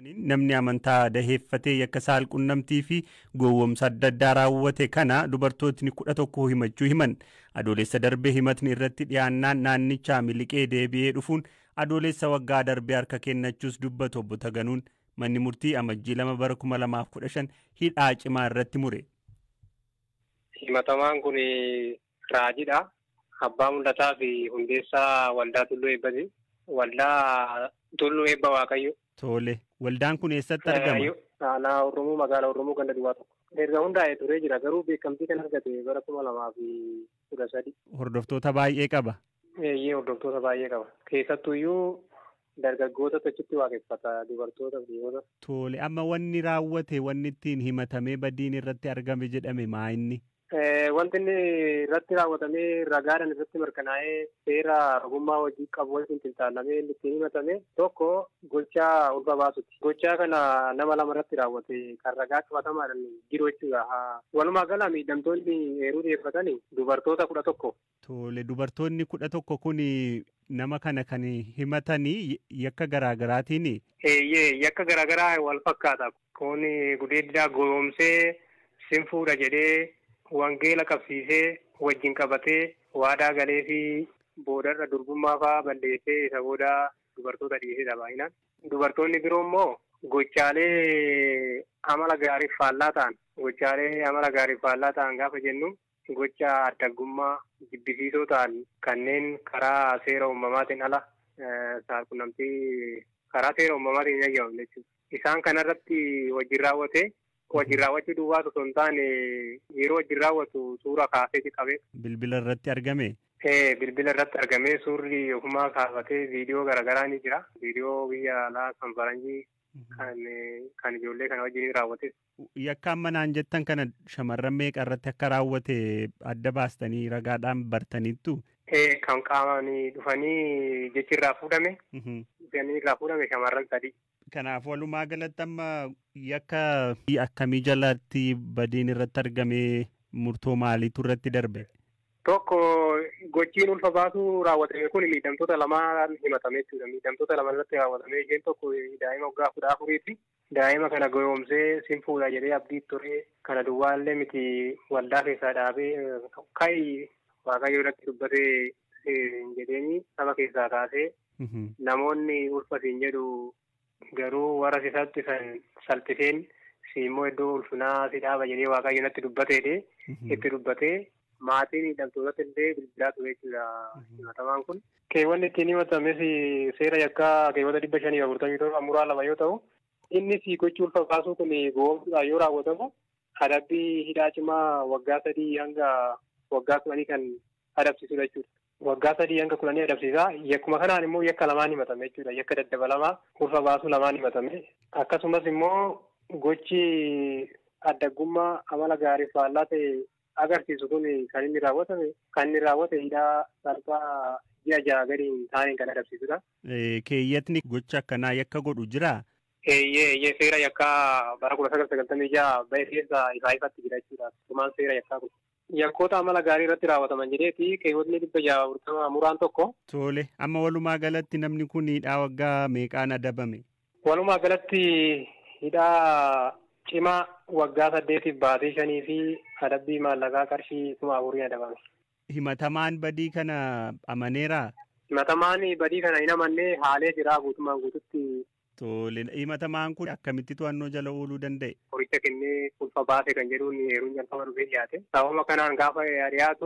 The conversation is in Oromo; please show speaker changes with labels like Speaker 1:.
Speaker 1: Namni amantaa daheeffatee yakka saalqunnamtii fi gowwoomsa adda addaa raawwate kana dubartootni 11 himachuu himan. Adoolessa darbee himatni irratti dhiyaannaan naannichaa miliqee deebi'ee dhufuun adoolessa waggaa darbee harka kennachuus dubbatu obbo Taganuun manni murtii amajjii 2 bara 2015 hidhaa cimaa irratti mure.
Speaker 2: Himatamaan kun raajiidha. Abbaa mul'ataa fi hundeessaa waldaa Tulluu Eebbati. Waldaa Tulluu Eebba Waaqayyo.
Speaker 1: Tole, waldaan kun eessatti argama?
Speaker 2: Aanaa Oromoo magaalaa Oromoo ganda duwwaa tokko. Erga hundaa'ee turee jira garuu beekamtii kan argate bara 2013.
Speaker 1: Hordoftoota baay'ee qaba.
Speaker 2: Eeyyee hordoftoota baay'ee qaba. Keessattuyyuu dargaggoota achitti waaqeffata dubartoota fi dhiirota.
Speaker 1: Tole, amma wanni raawwate wanni ittiin himatamee badiin irratti argame jedhame maa inni?
Speaker 2: Wanti inni irratti raawwatamee ragaadhaan irratti mirkanaa'ee seera ogummaa hojii qabu wajjin xinxaalamee inni ittiin himatame tokko gochaa ulfa baasuti. Gochaa kana nama lama irratti raawwate kan ragaa qabatamaadhaan jiru jechuudha. Walumaa gala miidhamtoonni eeruu dhiyeeffatan dubartoota 11.
Speaker 1: Tole, dubartoonni 11 kun nama kana kan himatanii yakka garaagaraatiin?
Speaker 2: Eeyyee, yakka garaagaraa wal fakkaata. Kun gudeeddaa gowwoomsee sinfuudha jedhee wangeela qabsiisee wajjin qabatee waadaa galee fi boodarra durbummaa fa'aa balleessee isa booda dubartoota dhiisedha baay'inaan. Dubartoonni biroo immoo gochaalee amala gaariif faallaa ta'an gochaalee amala gaariif faallaa ta'an gaafa jennu gocha addaggummaa jibbisiisoo ta'an kanneen karaa seera uumamaatiin ala saalqunnamtii karaa seera uumamaatiin hin eeyyamamne jechuudha. Isaan kanarratti wajjin raawwate. Wajjin raawwachuu duwwaa osoo hin taane yeroo wajjin raawwatu suura kaasee qabee.
Speaker 1: Bilbila irratti argame?
Speaker 2: Bilbila irratti argamee suurri ofumaa kaafatee viidiyoo garaagaraa ni jira. Viidiyoo biyya alaa kan faranjii kan ijoollee kana wajjin raawwate.
Speaker 1: Yakka amma naan jettan kana shamarran meeqa irratti akka raawwate adda baastanii ragaadhaan bartaniittu?
Speaker 2: Kan qaamaan dhufanii jechi irraa fuudhame. Inni irraa fuudhame shamarran 3.
Speaker 1: Kanaaf walumaa galatti amma yakka akkamii jalatti badiin irratti argamee murtoo maaliitu irratti darbe?
Speaker 2: Tokko gochiin ulfa baasuu raawwatame kun miidhamtoota lamaan himatame jechuudha. Miidhamtoota lama irratti raawwatame isheen tokko daa'ima waggaa 14ti. Daa'ima kana gowwoomsee sinfuudha jedhee abdii turee kana duwwaallee miti waldaa keessaa dhaabee ka'i Waaqayyo irratti dubbatee jedheeni saba keessaa kaasee namoonni ulfa siin jedhu garuu warra si salphisan salphiseen si immoo iddoo ulfinaa si dhaaba jedhee Waaqayyo natti dubbateedhe itti dubbatee maatiin miidhamtootatti illee bilbilaa ture jechuudha himatamaan kun. Keewwanni ittiin himatames seera yakkaa keewwata 547 muraa 2 yoo ta'u innis gochi ulfa baasuu kun gowwoomsuudhaan yoo raawwatamu adabbii hidhaa cimaa waggaa 3 hanga waggaa 10 kan adabsiisudha jechuudha. Waggaa 3 hanga 10 adabsiisa. Yakkuma kanaan immoo yakka lamaan himatame jechuudha. Yakka daddabalamaa ulfa baasuu lamaan himatame. Akkasumas immoo gochi addaggummaa amala gaariif faallaa ta'e agarsiisu kun kan inni raawwate hidhaa salphaa ji'a 6 gadi hin taaneen kan adabsiisudha.
Speaker 1: Keeyyatni gocha akkanaa yakka godhu jiraa?
Speaker 2: Eeyyee seera yakkaa bara 1996 ba'e keessa ifaa ifatti jira jechuudha. Tumaan seera yakkaa kun. Yakkoota amala gaarii irratti raawwataman jedheeti keewwatni 640 muraan 1.
Speaker 1: Tole, amma walumaa galatti namni kun hidhaa waggaa meeqaan adabame?
Speaker 2: Walumaa galatti hidhaa cimaa waggaa 8 baatee 5 fi adabbii maallaqaa qarshii 4,000 adabame.
Speaker 1: Himatamaan badii kana amaneeraa?
Speaker 2: Himatamaan badii kana hin amannee haalee jira guutummaan guututti.
Speaker 1: Tole, himatamaan kun akkamitti to'annoo jala ooluu danda'e?
Speaker 2: Qoricha kennee ulfa baase kan jedhuun eeruun jalqaba dhufee dhiyaate. Sababa kanaan gaafa dhiyaatu